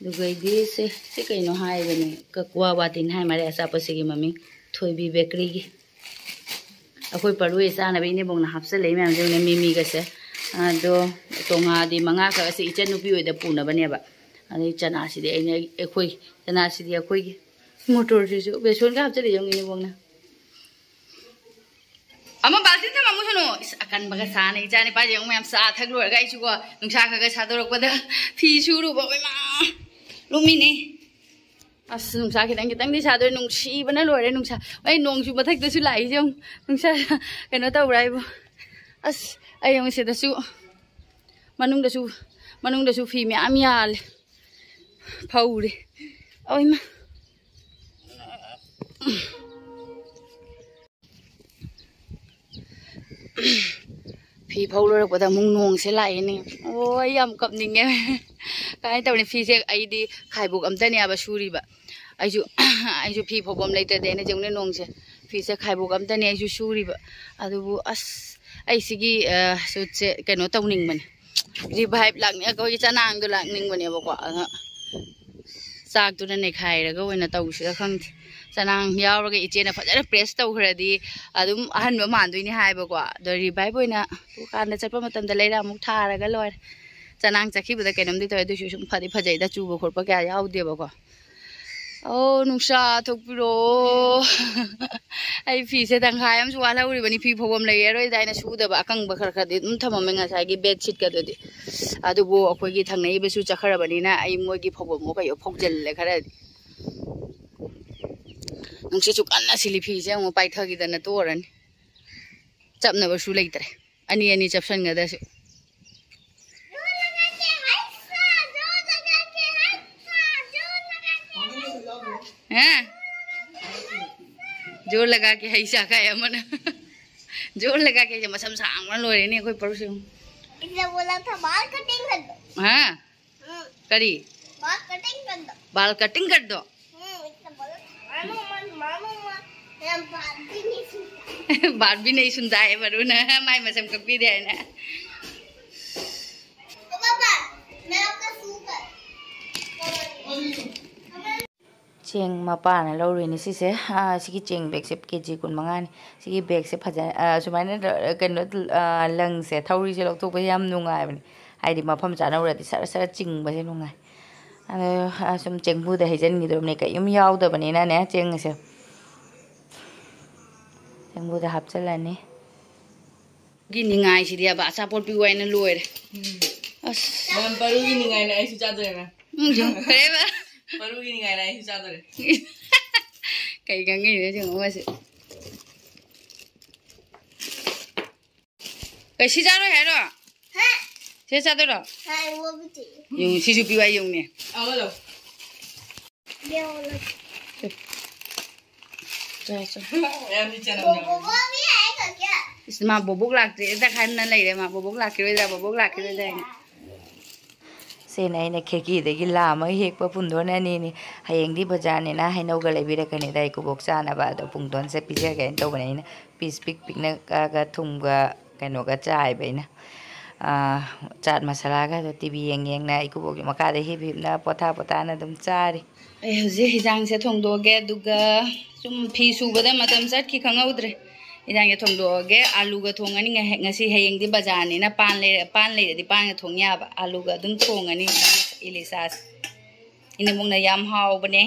ꯑꯗꯨꯒ ꯑꯩꯗꯤ ꯁꯦ, ꯁꯤ ꯀꯩꯅꯣ ꯍꯥꯏꯕꯅꯦ, ꯀꯀ꯭ꯋꯥ ꯋꯥꯇꯤꯟ ꯍꯥꯏ ꯃꯥꯜꯂꯦ ꯑꯆꯥꯄꯣꯠꯁꯤꯒꯤ ꯃꯃꯤꯡ, ꯊꯣꯏꯕꯤ ꯕꯦꯀꯔꯤꯒꯤ꯫ ꯑꯩꯈꯣꯏ ꯄꯔꯨꯏ ꯆꯥꯅꯕ ꯏꯅꯦꯕꯣꯛꯅ ꯍꯥꯞꯆꯜꯂꯛꯏ ꯃꯌꯥꯝꯁꯦ ꯌꯦꯡꯉꯨꯅꯦ, ꯃꯤꯃꯤꯒꯁꯦ꯫ ꯑꯗꯣ ꯇꯣꯉꯥꯗꯤ ꯃꯉꯥꯈꯛ ꯑꯁꯤ ꯏꯆꯟꯅꯨꯄꯤ ꯍꯣꯏꯗ ꯄꯨꯅꯕꯅꯦꯕ꯫ ꯑꯗꯩ ꯆꯅꯥꯁꯤꯗꯤ ꯑꯩꯅ, ꯑꯩꯈꯣꯏ, ꯆꯅꯥꯁꯤꯗꯤ ꯑꯩꯈꯣꯏꯒꯤ꯫ ꯃꯣꯇꯣꯔꯁꯤꯁꯨ ꯕꯦꯁꯣꯟꯒ ꯍꯥꯞꯆꯜꯂꯛꯏ ꯌꯦꯡꯉꯨꯅꯦ ꯏꯅꯦꯕꯣꯛꯅ꯫ ꯑꯃ ꯕꯥꯜꯇꯤꯟ ꯊꯝꯃꯝꯃꯨꯁꯅꯨ꯫ ꯏꯁ, ꯑꯀꯟꯕꯒ ꯁꯥꯅ ꯏꯆꯥ ꯅꯤꯄꯥꯁꯦ ꯑꯃꯨꯛ ꯃꯌꯥꯝ ꯆꯥ ꯊꯛ ꯂꯣꯏꯔꯒ ꯑꯩꯁꯨꯀꯣ, ꯅꯨꯡꯁꯥ ꯈꯔ ꯈꯔ ꯁꯥꯗꯣꯔꯛꯄꯗ ꯐꯤ ꯁꯨꯔꯨꯕ, ꯏꯃꯥ, ꯂꯨꯝꯃꯤꯅꯦ꯫ ꯑꯁ, ꯅꯨꯡꯁꯥ ꯈꯤꯇꯪ ꯈꯤꯇꯪꯗꯤ ꯁꯥꯗꯣꯔꯦ, ꯅꯨꯡꯁꯤꯕꯅ ꯂꯣꯏꯔꯦ ꯅꯨꯡꯁꯥ꯫ ꯑꯩ ꯅꯣꯡꯁꯨ ꯃꯊꯛꯇꯁꯨ ꯂꯥꯛꯏꯁꯦ ꯌꯦꯡꯉꯨ, ꯅꯨꯡꯁꯥ ꯀꯩꯅꯣ ꯇꯧꯕ꯭ꯔꯥ ꯍꯥꯏꯕꯨ꯫ ꯑꯁ, ꯑꯩ ꯌꯦꯡꯉꯨ ꯁꯤꯗꯁꯨ, ꯃꯅꯨꯡꯗꯁꯨ, ꯃꯅꯨꯡꯗꯁꯨ ꯐꯤ ꯃꯌꯥꯝ ꯌꯥꯜꯂꯦ, ꯐꯧꯔꯦ꯫ ꯑꯣꯏꯃ꯫ ꯐꯤ ꯐꯧ ꯂꯣꯏꯔꯛꯄꯗ ꯑꯃꯨꯛ ꯅꯣꯡꯁꯦ ꯂꯥꯛꯑꯦꯅꯦ꯫ ꯑꯣ, ꯑꯩ ꯌꯥꯝ ꯀꯞꯅꯤꯡꯉꯦ꯫ ꯀꯃꯥꯏꯅ ꯇꯧꯅꯤ? ꯐꯤꯁꯦ ꯑꯩꯗꯤ ꯈꯥꯏꯕꯣꯛ ꯑꯝꯇꯅꯦꯕ ꯁꯨꯔꯤꯕ꯫ ꯑꯩꯁꯨ ꯑꯩꯁꯨ ꯐꯤ ꯐꯧꯐꯝ ꯂꯩꯇ꯭ꯔꯗꯤ ꯑꯩꯅ ꯌꯦꯡꯉꯨꯅꯦ ꯅꯣꯡꯁꯦ꯫ ꯐꯤꯁꯦ ꯈꯥꯏꯕꯣꯛ ꯑꯝꯇꯅꯦ ꯑꯩꯁꯨ ꯁꯨꯔꯤꯕ꯫ ꯑꯗꯨꯕꯨ ꯑꯁ, ꯑꯩ ꯁꯤꯒꯤ ꯁꯨꯠꯁꯦ ꯀꯩꯅꯣ ꯇꯧꯅꯤꯡꯕꯅꯦ, ꯔꯤꯚꯥꯏꯞ ꯂꯥꯛꯅꯤꯡ ꯑꯩꯈꯣꯏꯒꯤ ꯆꯅꯥꯡꯗꯣ ꯂꯥꯛꯅꯤꯡꯕꯅꯦꯕꯀꯣ꯫ ꯑꯗꯣ ꯆꯥꯛꯇꯨꯅ ꯅꯩꯈꯥꯏꯔꯒ ꯑꯣꯏꯅ ꯇꯧꯁꯤꯔꯥ ꯈꯪꯗꯦ꯫ ꯆꯅꯥꯡ ꯌꯥꯎꯔꯒ ꯏꯆꯦꯅ ꯐꯖꯅ ꯄ꯭ꯔꯦꯁ ꯇꯧꯈ꯭ꯔꯗꯤ ꯑꯗꯨꯝ ꯑꯍꯟꯕ ꯃꯥꯟꯗꯣꯏꯅꯤ ꯍꯥꯏꯕꯀꯣ꯫ ꯑꯗꯣ ꯔꯤꯚꯥꯏꯞ ꯑꯣꯏꯅ ꯗꯨꯀꯥꯟꯗ ꯆꯠꯄ ꯃꯇꯝꯗ ꯂꯩꯔ ꯑꯃꯨꯛ ꯊꯥꯔꯒ ꯂꯣꯏꯔꯦ꯫ ꯆꯅꯥꯡ ꯆꯠꯈꯤꯕꯗ ꯀꯩꯅꯣꯝꯗꯤ ꯇꯧꯋꯦ, ꯑꯗꯨꯏꯁꯨ ꯁꯨꯝ ꯐꯗꯤ ꯐꯖꯩꯗ, ꯆꯨꯕ ꯈꯣꯠꯄ ꯀꯌꯥ ꯌꯥꯎꯗꯦꯕꯀꯣ꯫ ꯑꯣ, ꯅꯨꯡꯁꯥ ꯊꯣꯛꯄꯤꯔꯣ꯫ ꯑꯩ ꯐꯤꯁꯦ ꯇꯪꯈꯥꯏ ꯑꯃꯁꯨ ꯋꯥꯠꯍꯧꯔꯤꯕꯅꯤ꯫ ꯐꯤ ꯐꯧꯐꯝ ꯂꯩꯔꯔꯣꯏꯗ ꯑꯩꯅ ꯁꯨꯗꯕ ꯑꯀꯪꯕ ꯈꯔ ꯈꯔꯗꯤ ꯑꯗꯨꯝ ꯊꯝꯃꯝꯃꯦ ꯉꯁꯥꯏꯒꯤ ꯕꯦꯗꯁꯤꯠꯀꯗꯨꯗꯤ꯫ ꯑꯗꯨꯕꯨ ꯑꯩꯈꯣꯏꯒꯤ ꯊꯪꯅꯔꯤꯕꯁꯨ ꯆꯠꯈ꯭ꯔꯕꯅꯤꯅ ꯑꯩ ꯃꯣꯏꯒꯤ ꯐꯧꯐꯝ ꯀꯩꯗꯣ ꯐꯧꯖꯤꯜꯂꯦ ꯈꯔꯗꯤ꯫ ꯅꯨꯡꯁꯤꯠꯁꯨ ꯀꯟꯅ ꯁꯤꯜꯂꯤ, ꯐꯤꯁꯦ ꯑꯃꯨꯛ ꯄꯥꯏꯊꯈꯤꯗꯅ ꯇꯣꯛꯑꯔꯅꯤ꯫ ꯆꯞꯅꯕꯁꯨ ꯂꯩꯇ꯭ꯔꯦ, ꯑꯅꯤ ꯑꯅꯤ ꯆꯞꯁꯟꯒꯗ꯭ꯔꯁꯨ꯫ ꯍꯥ? ꯖꯣꯔ ꯂꯒꯥ ꯀꯦ ꯍꯩ ꯆꯥ ꯀꯥꯏ ꯑꯃꯅ꯫ ꯖꯣꯔ ꯂꯒꯥ ꯀꯦ ꯍꯩ ꯆꯥ ꯃꯁꯝ ꯁꯥꯡꯕꯅ ꯂꯣꯏꯔꯦꯅꯦ ꯑꯩꯈꯣꯏ ꯄꯔꯨꯁꯦ꯫ इसने बोला था बाल कटिंग कर दो। हाँ। हम्म। करी। बाल कटिंग कर दो। बाल कटिंग कर दो। हम्म, इसने बोला था, मानो मन, मानो मन, मेरा बात भी नहीं सुनता। बात भी नहीं सुनता है वरुण। माय मसम कपी दे ना। ओ पापा, मैं आपका सूप है। ꯆꯦꯡ ꯃꯄꯥꯅ ꯂꯧꯔꯨꯏꯅꯦ ꯁꯤꯁꯦ꯫ ꯑꯥ, ꯁꯤꯒꯤ ꯆꯦꯡ ꯕꯦꯒꯁꯦ ꯀꯦ ꯖꯤ ꯀꯨꯟ ꯃꯉꯥꯅꯤ꯫ ꯁꯤꯒꯤ ꯕꯦꯒꯁꯦ ꯐꯖꯅ, ꯑꯥ, ꯁꯨꯃꯥꯏꯅ, ꯑꯥ, ꯀꯩꯅꯣ, ꯑꯥ, ꯂꯪꯁꯦ ꯊꯧꯔꯤꯁꯦ ꯂꯧꯊꯣꯛꯄꯁꯦ ꯌꯥꯝ ꯅꯨꯡꯉꯥꯏꯕꯅꯦ꯫ ꯍꯥꯏꯗꯤ ꯃꯐꯝ ꯆꯥꯅ ꯎꯔꯗꯤ ꯁꯔ ꯁꯔ ꯆꯤꯡꯕꯁꯦ ꯅꯨꯡꯉꯥꯏ꯫ ꯑꯗꯣ, ꯑꯥ, ꯁꯨꯝ ꯆꯦꯡꯕꯨꯗ ꯍꯩꯖꯤꯟꯈꯤꯗꯣꯏꯅꯦ, ꯀꯩꯝ ꯌꯥꯎꯗꯕꯅꯤꯅꯅꯦ ꯆꯦꯡꯁꯦ꯫ ꯆꯦꯡꯕꯨꯗ ꯍꯥꯞꯆꯤꯜꯂꯅꯤ꯫ ꯒꯤ ꯅꯤꯡꯉꯥꯏꯁꯤꯗꯤ ꯑꯕ ꯑꯆꯥꯄꯣꯠ ꯄꯤꯌꯨ ꯍꯥꯏꯅ ꯂꯣꯏꯔꯦ꯫ ꯑꯁ꯫ ꯃꯔꯝ ꯄꯔꯨꯒꯤ ꯅꯤꯡꯉꯥꯏꯅ ꯑꯩꯁꯨ ꯆꯥꯗꯣꯔꯦ, ꯃꯦꯝ꯫ ꯎꯝ, ꯆꯨꯝ-, ꯀꯔꯤꯕ? ꯄꯔꯨꯒꯤ ꯅꯤꯡꯉꯥꯏꯅ ꯑꯩꯁꯨ ꯆꯥꯗꯣꯔꯦ꯫ ꯀꯩ ꯈꯪꯉꯤꯅꯣ ꯌꯦꯡꯉꯣ ꯃꯥꯁꯦ꯫ ꯀꯩ ꯁꯤ ꯆꯥꯔꯣꯏ ꯍꯥꯏꯔꯣ? ꯍꯥ? ꯁꯤ ꯆꯥꯗꯣꯏꯔꯣ? ꯍꯥꯏ, ꯋꯥꯕꯨꯗꯤ꯫ ꯌꯦꯡꯉꯨ, ꯁꯤꯁꯨ ꯄꯤꯌꯨ ꯍꯥꯏ ꯌꯦꯡꯉꯨꯅꯦ꯫ ꯑꯃꯗꯣ꯫ ꯆꯥ, ꯆꯥ꯫ ꯃꯌꯥꯝꯗꯤ ꯆꯅꯝ ꯌꯥꯎꯔꯦ꯫ ꯕꯣꯕꯣ ꯃꯤ ꯍꯥꯏ ꯀꯛꯀꯦ꯫ ꯏꯁ, ꯃꯥ ꯕꯣꯕꯣꯛ ꯂꯥꯛꯇ꯭ꯔꯤ, ꯍꯦꯛꯇ ꯈꯟꯅ ꯂꯩꯔꯦ꯫ ꯃꯥ ꯕꯣꯕꯣꯛ ꯂꯥꯛꯈꯤꯔꯣꯏꯗ꯭ꯔꯥ, ꯕꯣꯕꯣꯛ ꯂꯥꯛꯈꯤꯔꯣꯏꯗ꯭ꯔꯥ ꯍꯥꯏꯅ꯫ ꯁꯤꯅ ꯑꯩꯅ ꯈꯦꯀꯤꯗꯒꯤ ꯂꯥꯝꯃꯒ ꯍꯦꯛꯄ ꯄꯨꯡꯗꯣꯟ ꯑꯅꯤꯅꯤ꯫ ꯍꯌꯦꯡꯗꯤ ꯕꯖꯥꯔꯅꯤꯅ ꯍꯩꯅꯧꯒ ꯂꯩꯕꯤꯔꯛꯀꯅꯤꯗ ꯏꯀꯨꯕꯣꯛ ꯆꯥꯅꯕ꯫ ꯑꯗꯣ ꯄꯨꯡꯗꯣꯟꯁꯦ ꯄꯤꯖꯒꯦꯅ ꯇꯧꯕꯅꯦ ꯑꯩꯅ꯫ ꯄꯤꯁ ꯄꯤꯛ ꯄꯤꯛꯅ ꯀꯛꯑꯒ ꯊꯨꯝꯒ ꯀꯩꯅꯣꯒ ꯆꯥꯏꯕ ꯑꯩꯅ꯫ ꯑꯥ, ꯆꯥꯠ ꯃꯁꯥꯂꯥꯒ꯫ ꯑꯗꯣ ꯇꯤ ꯚꯤ ꯌꯦꯡ ꯌꯦꯡꯅ ꯏꯀꯨꯕꯣꯛꯀꯤ ꯃꯈꯥꯗ ꯍꯤꯞ ꯍꯤꯞꯅ ꯄꯣꯊꯥ ꯄꯣꯊꯥꯅ ꯑꯗꯨꯝ ꯆꯥꯔꯤ꯫ ꯑꯩ ꯍꯧꯖꯤꯛ ꯍꯤꯟꯖꯥꯡꯁꯦ ꯊꯣꯡꯗꯣꯛꯑꯒꯦ, ꯑꯗꯨꯒ ꯁꯨꯝ ꯐꯤ ꯁꯨꯕꯗ ꯃꯇꯝ ꯆꯠꯈꯤ ꯈꯪꯍꯧꯗ꯭ꯔꯦ꯫ ꯍꯤꯟꯖꯥꯡꯁꯦ ꯊꯣꯡꯗꯣꯛꯑꯒꯦ, ꯑꯂꯨꯒ ꯊꯣꯡꯉꯅꯤ꯫ ꯉꯥꯏꯍꯥꯛ, ꯉꯁꯤ, ꯍꯌꯦꯡꯗꯤ ꯕꯖꯥꯔꯅꯤꯅ ꯄꯥꯟ ꯂꯩꯔ-, ꯄꯥꯟ ꯂꯩꯔꯗꯤ ꯄꯥꯟꯒ ꯊꯣꯡ ꯌꯥꯕ꯫ ꯑꯂꯨꯒ ꯑꯗꯨꯝ ꯊꯣꯡꯉꯅꯤ ꯏꯂꯤꯁꯥꯁꯦ꯫ ꯏꯅꯦꯝꯕꯣꯛꯅ ꯌꯥꯝ ꯍꯥꯎꯕꯅꯦ꯫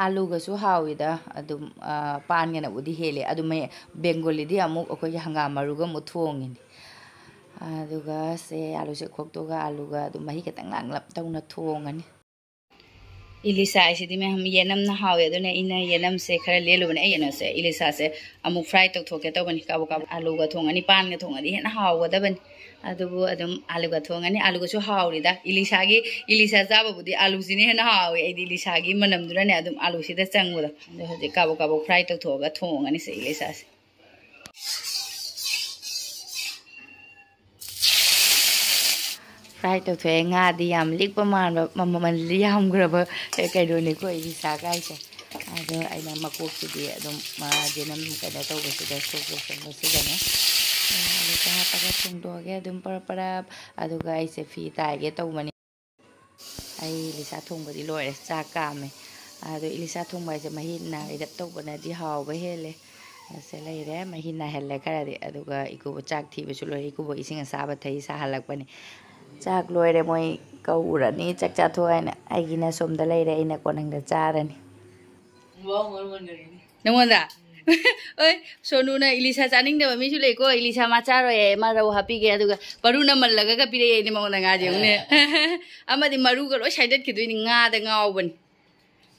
ꯑꯥꯂꯨꯒꯁꯨ ꯍꯥꯎꯋꯤꯗ, ꯑꯗꯨꯝ, ꯑ, ꯄꯥꯟꯒꯅꯕꯨꯗꯤ ꯍꯦꯜꯂꯦ꯫ ꯑꯗꯨ ꯃꯩ-, ꯕꯦꯡꯒꯣꯂꯤꯗꯤ ꯑꯃꯨꯛ ꯑꯩꯈꯣꯏꯒꯤ ꯍꯪꯒꯥꯝ ꯃꯔꯨꯒ ꯑꯃꯨꯛ ꯊꯣꯡꯉꯤꯅꯦ꯫ ꯑꯗꯨꯒ ꯁꯦ ꯑꯥꯂꯨꯁꯦ ꯈꯣꯛꯇꯣꯛꯑꯒ ꯑꯂꯨꯒ ꯑꯗꯨꯝ ꯃꯍꯤ ꯈꯤꯇꯪ ꯂꯥꯡꯂꯞ ꯇꯧꯅ ꯊꯣꯡꯉꯅꯤ꯫ ꯏꯂꯤꯁꯥ ꯍꯥꯏꯁꯤꯗꯤ ꯃꯌꯥꯝ ꯌꯦꯅꯝꯅ ꯍꯥꯎꯋꯦ, ꯑꯗꯨꯅ ꯑꯩꯅ ꯌꯦꯅꯝꯁꯦ ꯈꯔ ꯂꯦꯜꯂꯨꯕꯅꯦ꯫ ꯑꯩ ꯀꯩꯅꯣꯁꯦ, ꯏꯂꯤꯁꯥꯁꯦ ꯑꯃꯨꯛ ꯐ꯭ꯔꯥꯏ ꯇꯧꯊꯣꯛꯀꯦ ꯇꯧꯕꯅꯤ꯫ ꯀꯥꯕꯛ ꯀꯥꯕꯛ ꯑꯥꯂꯨꯒ ꯊꯣꯡꯉꯅꯤ, ꯄꯥꯟꯒ ꯊꯣꯡꯉꯗꯤ ꯍꯦꯟꯅ ꯍꯥꯎꯒꯗꯕꯅꯤ꯫ ꯑꯗꯨꯕꯨ ꯑꯗꯨꯝ ꯑꯥꯂꯨꯒ ꯊꯣꯡꯉꯅꯤ꯫ ꯑꯥꯂꯨꯒꯁꯨ ꯍꯥꯎꯔꯤꯗ꯫ ꯏꯂꯤꯁꯥꯒꯤ, ꯏꯂꯤꯁꯥ ꯆꯥꯕꯕꯨꯗꯤ ꯑꯥꯂꯨꯁꯤꯅ ꯍꯦꯟꯅ ꯍꯥꯎꯋꯦ꯫ ꯑꯩꯗꯤ ꯏꯂꯤꯁꯥꯒꯤ ꯃꯅꯝꯗꯨꯅꯅꯦ ꯑꯗꯨꯝ ꯑꯥꯂꯨꯁꯤꯗ ꯆꯪꯕꯗꯣ꯫ ꯑꯗꯣ ꯍꯧꯖꯤꯛ ꯀꯥꯕꯛ ꯀꯥꯕꯛ ꯐ꯭ꯔꯥꯏ ꯇꯧꯊꯣꯛꯑꯒ ꯊꯣꯡꯉꯅꯤꯁꯦ ꯏꯂꯤꯁꯥꯁꯦ꯫ ꯐ꯭ꯔꯥꯏ ꯇꯧꯊꯣꯛꯑꯦ꯫ ꯉꯥꯗꯤ ꯌꯥꯝ ꯂꯤꯛꯄ ꯃꯥꯟꯕ, ꯃ-, ꯃꯃꯜꯗꯤ ꯌꯥꯝꯈ꯭ꯔꯕ ꯀꯩꯅꯣꯅꯤꯀꯣ ꯏꯂꯤꯁꯥ ꯀꯥꯏꯁꯦ꯫ ꯑꯗꯣ ꯑꯩꯅ ꯃꯀꯣꯛꯁꯤꯗꯤ ꯑꯗꯨꯝ ꯃꯥꯁꯦ ꯑꯗꯨꯝ ꯀꯩꯅꯣ ꯇꯧꯕꯁꯤꯗ, ꯁꯣꯛ ꯇꯧꯁꯟꯕꯁꯤꯗꯅꯦ, ꯑꯂꯨꯁꯦ ꯍꯥꯞꯄꯒ ꯊꯣꯡꯗꯣꯛꯑꯒꯦ ꯑꯗꯨꯝ ꯄꯔꯞ ꯄꯔꯞ꯫ ꯑꯗꯨꯒ ꯑꯩꯁꯦ ꯐꯤ ꯇꯥꯏꯒꯦ ꯇꯧꯕꯅꯤ꯫ ꯑꯩ ꯏꯂꯤꯁꯥ ꯊꯣꯡꯕꯗꯤ ꯂꯣꯏꯔꯦ, ꯆꯥꯛ ꯀꯥꯝꯃꯦ꯫ ꯑꯗꯣ ꯏꯂꯤꯁꯥ ꯊꯣꯡꯕ ꯍꯥꯏꯁꯦ ꯃꯍꯤ ꯅꯥꯏꯔꯞ ꯇꯧꯕꯅꯗꯤ ꯍꯥꯎꯕ ꯍꯦꯜꯂꯦ꯫ ꯑꯁꯦ ꯂꯩꯔꯦ, ꯃꯍꯤ ꯅꯥꯏꯍꯜꯂꯦ ꯈꯔꯗꯤ꯫ ꯑꯗꯨꯒ ꯏꯀꯨꯕꯣꯛ ꯆꯥꯛ ꯊꯤꯕꯁꯨ ꯂꯣꯏꯔꯦ꯫ ꯏꯀꯨꯕꯣꯛ ꯏꯁꯤꯡ ꯑꯁꯥꯕ ꯊꯩ ꯁꯥꯍꯜꯂꯛꯄꯅꯤ꯫ ꯆꯥꯛ ꯂꯣꯏꯔꯦ, ꯃꯣꯏ ꯀꯧꯔꯅꯤ, ꯆꯥꯛ ꯆꯥꯊꯣꯛ ꯍꯥꯏꯅ꯫ ꯑꯩꯒꯤꯅ ꯁꯣꯝꯗ ꯂꯩꯔꯦ, ꯑꯩꯅ ꯀꯣꯟꯅꯪꯗ ꯆꯥꯔꯅꯤ꯫ ꯅꯉꯣꯟꯗ? ꯍꯣꯏ, ꯁꯣꯅꯨꯅ ꯏꯂꯤꯁꯥ ꯆꯥꯅꯤꯡꯗꯕ ꯃꯤꯁꯨ ꯂꯩꯀꯣ꯫ ꯏꯂꯤꯁꯥ ꯃꯥ ꯆꯥꯔꯣꯏ ꯍꯥꯏꯌꯦ, ꯃꯥ ꯔꯧ ꯍꯥꯞꯄꯤꯒꯦ꯫ ꯑꯗꯨꯒ ꯃꯔꯨ ꯅꯝꯃꯜꯂꯒ ꯄꯤꯔꯛꯑꯦꯅꯦ ꯃꯉꯣꯟꯗ ꯉꯥꯁꯦ, ꯌꯦꯡꯉꯨꯅꯦ꯫ ꯑꯃꯗꯤ ꯃꯔꯨꯒ ꯂꯣꯏ ꯁꯥꯏꯗꯠꯈꯤꯗꯣꯏꯅꯤ, ꯉꯥꯗ ꯉꯥꯎꯕꯅꯤ꯫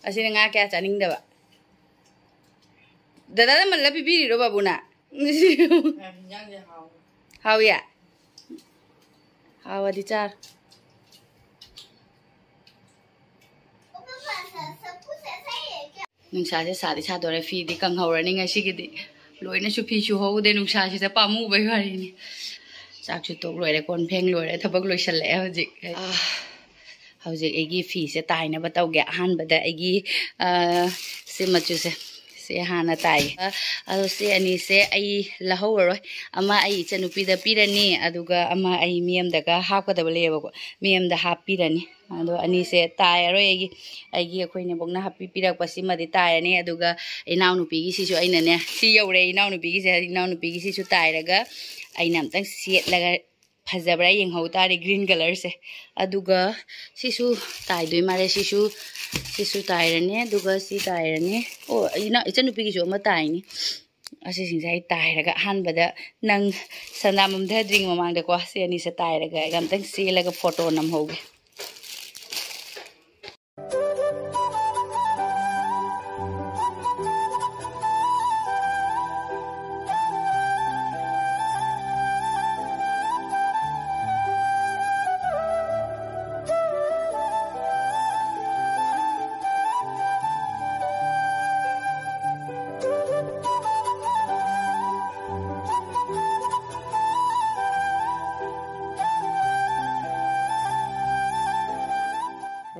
ꯑꯁꯤꯅ ꯉꯥ ꯀꯌꯥ ꯆꯥꯅꯤꯡꯗꯕ꯫ ꯗꯗꯥꯗ ꯃꯜꯂ ꯄꯤꯕꯤꯔꯤꯔꯣ ꯕꯥꯕꯨꯅ? ꯍꯥꯎꯏꯌꯦ? ꯍꯥꯎꯗꯤ ꯆꯥꯔꯣ꯫ ꯅꯨꯡꯁꯥꯁꯦ ꯁꯥꯗꯤ ꯁꯥꯗꯣꯔꯦ, ꯐꯤꯗꯤ ꯀꯪꯍꯧꯔꯅꯤ ꯉꯁꯤꯒꯤꯗꯤ꯫ ꯂꯣꯏꯅꯁꯨ ꯐꯤ ꯁꯨꯍꯧꯗꯦ, ꯅꯨꯡꯁꯥꯁꯤꯗ ꯄꯥꯝꯃꯨꯕꯩ ꯋꯥꯔꯤꯅꯤ꯫ ꯆꯥꯛꯁꯨ ꯇꯣꯛ ꯂꯣꯏꯔꯦ, ꯀꯣꯟ ꯐꯦꯡ ꯂꯣꯏꯔꯦ, ꯊꯕꯛ ꯂꯣꯏꯁꯜꯂꯛꯑꯦ ꯍꯧꯖꯤꯛ꯫ ꯑꯥ, ꯍꯧꯖꯤꯛ ꯑꯩꯒꯤ ꯐꯤꯁꯦ ꯇꯥꯏꯅꯕ ꯇꯧꯒꯦ꯫ ꯑꯍꯥꯟꯕꯗ ꯑꯩꯒꯤ, ꯑ, ꯁꯤ ꯃꯆꯨꯁꯦ, ꯁꯤ ꯍꯥꯟꯅ ꯇꯥꯏꯒꯦ꯫ ꯑ, ꯑꯗꯣ ꯁꯤ ꯑꯅꯤꯁꯦ ꯑꯩ ꯂꯧꯍꯧꯔꯔꯣꯏ꯫ ꯑꯃ ꯑꯩ ꯏꯆꯟꯅꯨꯄꯤꯗ ꯄꯤꯔꯅꯤ, ꯑꯗꯨꯒ ꯑꯃ ꯑꯩ ꯃꯤ ꯑꯃꯗꯒ ꯍꯥꯞꯀꯗꯕ ꯂꯩꯌꯦꯕꯀꯣ, ꯃꯤ ꯑꯃꯗ ꯍꯥꯞꯄꯤꯔꯅꯤ꯫ ꯑꯗꯣ ꯑꯅꯤꯁꯦ ꯇꯥꯏꯔꯔꯣꯏ ꯑꯩꯒꯤ, ꯑꯩꯒꯤ ꯑꯩꯈꯣꯏ ꯅꯦꯕꯣꯛꯅ ꯍꯥꯞꯄꯤ ꯄꯤꯔꯛꯄ ꯁꯤꯃꯗꯤ ꯇꯥꯏꯔꯅꯤ꯫ ꯑꯗꯨꯒ ꯏꯅꯥꯎꯅꯨꯄꯤꯒꯤꯁꯤꯁꯨ ꯑꯩꯅꯅꯦ, ꯁꯤ ꯌꯧꯔꯦ ꯏꯅꯥꯎꯅꯨꯄꯤꯒꯤꯁꯦ, ꯏꯅꯥꯎꯅꯨꯄꯤꯒꯤꯁꯤꯁꯨ ꯇꯥꯏꯔꯒ ꯑꯩꯅ ꯑꯝꯇꯪ ꯁꯦꯠꯂꯒ ꯐꯖꯕ꯭ꯔꯥ ꯌꯦꯡꯍꯧ ꯇꯥꯔꯦ, green colourꯁꯦ꯫ ꯑꯗꯨꯒ ꯁꯤꯁꯨ ꯇꯥꯏꯗꯣꯏ ꯃꯥꯜꯂꯦ, ꯁꯤꯁꯨ, ꯁꯤꯁꯨ ꯇꯥꯏꯔꯅꯤ, ꯑꯗꯨꯒ ꯁꯤ ꯇꯥꯏꯔꯅꯤ꯫ ꯑꯣ, ꯏꯅꯥꯎ-, ꯏꯆꯟꯅꯨꯄꯤꯒꯤꯁꯨ ꯑꯃ ꯇꯥꯏꯅꯤ꯫ ꯑꯁꯤꯁꯤꯡꯁꯦ ꯑꯩ ꯇꯥꯏꯔꯒ ꯑꯍꯥꯟꯕꯗ ꯅꯪ ꯁꯅꯥ ꯃꯝꯊꯗ꯭ꯔꯤꯉꯩ ꯃꯃꯥꯡꯗꯀꯣ, ꯁꯤ ꯑꯅꯤꯁꯦ ꯇꯥꯏꯔꯒ ꯑꯩꯒ ꯑꯝꯇꯪ ꯆꯦꯜꯂꯒ ꯐꯣꯇꯣ ꯅꯝꯍꯧꯒꯦ꯫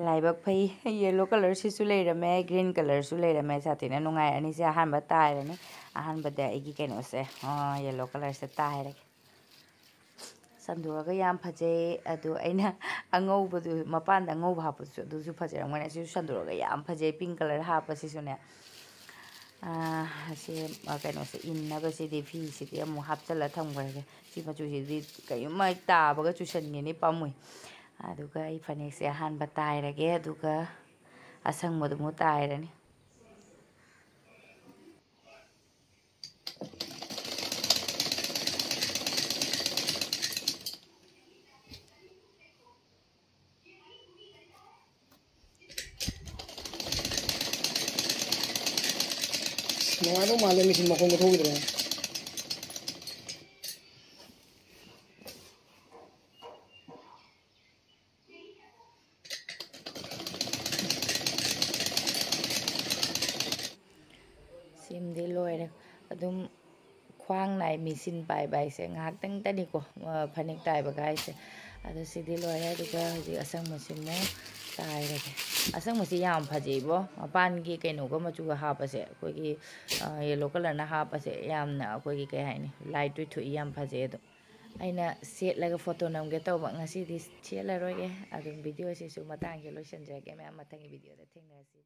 ꯂꯥꯏꯕꯛ ꯐꯩ, yellow colourꯁꯤꯁꯨ ꯂꯩꯔꯝꯃꯦ, green colourꯁꯨ ꯂꯩꯔꯝꯃꯦ꯫ ꯁꯥꯊꯤꯅ ꯅꯨꯡꯉꯥꯏ꯫ ꯑꯅꯤꯁꯦ ꯑꯍꯥꯟꯕ ꯇꯥꯏꯔꯅꯤ꯫ ꯑꯍꯥꯟꯕꯗ ꯑꯩꯒꯤ ꯀꯩꯅꯣꯁꯦ, ꯑ, yellow colourꯁꯦ ꯇꯥꯏꯔꯒꯦ꯫ ꯁꯟꯗꯣꯛꯑꯒ ꯌꯥꯝ ꯐꯖꯩ꯫ ꯑꯗꯣ ꯑꯩꯅ ꯑꯉꯧꯕꯗꯨ, ꯃꯄꯥꯟꯗ ꯑꯉꯧꯕ ꯍꯥꯞꯄꯗꯨꯁꯨ ꯑꯗꯨꯁꯨ ꯐꯖꯔꯝꯒꯅꯤ꯫ ꯑꯁꯤꯁꯨ ꯁꯟꯗꯣꯛꯑꯒ ꯌꯥꯝ ꯐꯖꯩ, pink colour ꯍꯥꯞꯄꯁꯤꯁꯨꯅꯦ꯫ ꯑꯥ, ꯑꯁꯤ, ꯑ, ꯀꯩꯅꯣꯁꯦ, ꯏꯟꯅꯕꯁꯤꯗꯤ, ꯐꯤꯁꯤꯗꯤ ꯑꯃꯨꯛ ꯍꯥꯞꯆꯤꯜꯂ ꯊꯝꯈ꯭ꯔꯒꯦ꯫ ꯁꯤ ꯃꯆꯨꯁꯤꯗꯤ ꯀꯩꯒꯨꯝꯕ ꯍꯦꯛ ꯇꯥꯕꯒ ꯆꯨꯁꯟꯒꯤꯅꯤ, ꯄꯥꯝꯃꯨꯏ꯫ ꯑꯗꯨꯒ ꯑꯩ ꯐꯅꯦꯛꯁꯦ ꯑꯍꯥꯟꯕ ꯇꯥꯏꯔꯒꯦ, ꯑꯗꯨꯒ ꯑꯁꯪꯕꯗꯨꯃꯨꯛ ꯇꯥꯏꯔꯅꯤ꯫ ꯅꯨꯡꯉꯥꯏꯗꯧ ꯃꯥꯜꯂꯦ, ꯃꯦꯆꯤꯟ ꯃꯈꯣꯟꯒ ꯊꯣꯛꯈꯤꯗ꯭ꯔꯦ꯫ ꯁꯤꯃꯗꯤ ꯂꯣꯏꯔꯦ꯫ ꯑꯗꯨꯝ ꯈ꯭ꯋꯥꯡ ꯅꯥꯏ ꯃꯦꯆꯤꯟ ꯄꯥꯏꯕ ꯍꯥꯏꯁꯦ ꯉꯥꯏꯍꯥꯛꯇꯪꯇꯅꯤꯀꯣ, ꯐꯅꯦꯛ ꯇꯥꯏꯕꯒ ꯍꯥꯏꯁꯦ꯫ ꯑꯗꯣ ꯁꯤꯗꯤ ꯂꯣꯏꯔꯦ꯫ ꯑꯗꯨꯒ ꯍꯧꯖꯤꯛ ꯑꯁꯪꯕꯁꯤ ꯑꯃꯨꯛ ꯇꯥꯏꯔꯒꯦ꯫ ꯑꯁꯪꯕꯁꯤ ꯌꯥꯝ ꯐꯖꯩꯕꯣ, ꯃꯄꯥꯟꯒꯤ ꯀꯩꯅꯣꯒ ꯃꯆꯨꯒ ꯍꯥꯞꯄꯁꯦ, ꯑꯩꯈꯣꯏꯒꯤ ꯌꯦꯜꯂꯣ ꯀꯂꯔꯅ ꯍꯥꯞꯄꯁꯦ ꯌꯥꯝꯅ ꯑꯩꯈꯣꯏꯒꯤ ꯀꯩ ꯍꯥꯏꯅꯤ, ꯂꯥꯏꯠ ꯑꯣꯏꯊꯣꯛꯏ, ꯌꯥꯝ ꯐꯖꯩ꯫ ꯑꯗꯣ ꯑꯩꯅ ꯁꯦꯠꯂꯒ ꯐꯣꯇꯣ ꯅꯝꯒꯦ ꯇꯧꯕ꯫ ꯉꯁꯤꯗꯤ ꯁꯦꯠꯂꯔꯣꯏꯒꯦ꯫ ꯑꯗꯨꯝ ꯚꯤꯗꯤꯑꯣꯁꯤꯁꯨ ꯃꯇꯥꯡꯁꯦ ꯂꯣꯏꯁꯤꯟꯖꯔꯒꯦ ꯃꯌꯥꯝ꯫ ꯃꯊꯪꯒꯤ ꯚꯤꯗꯤꯑꯣꯗ ꯊꯦꯡꯅꯔꯁꯤ꯫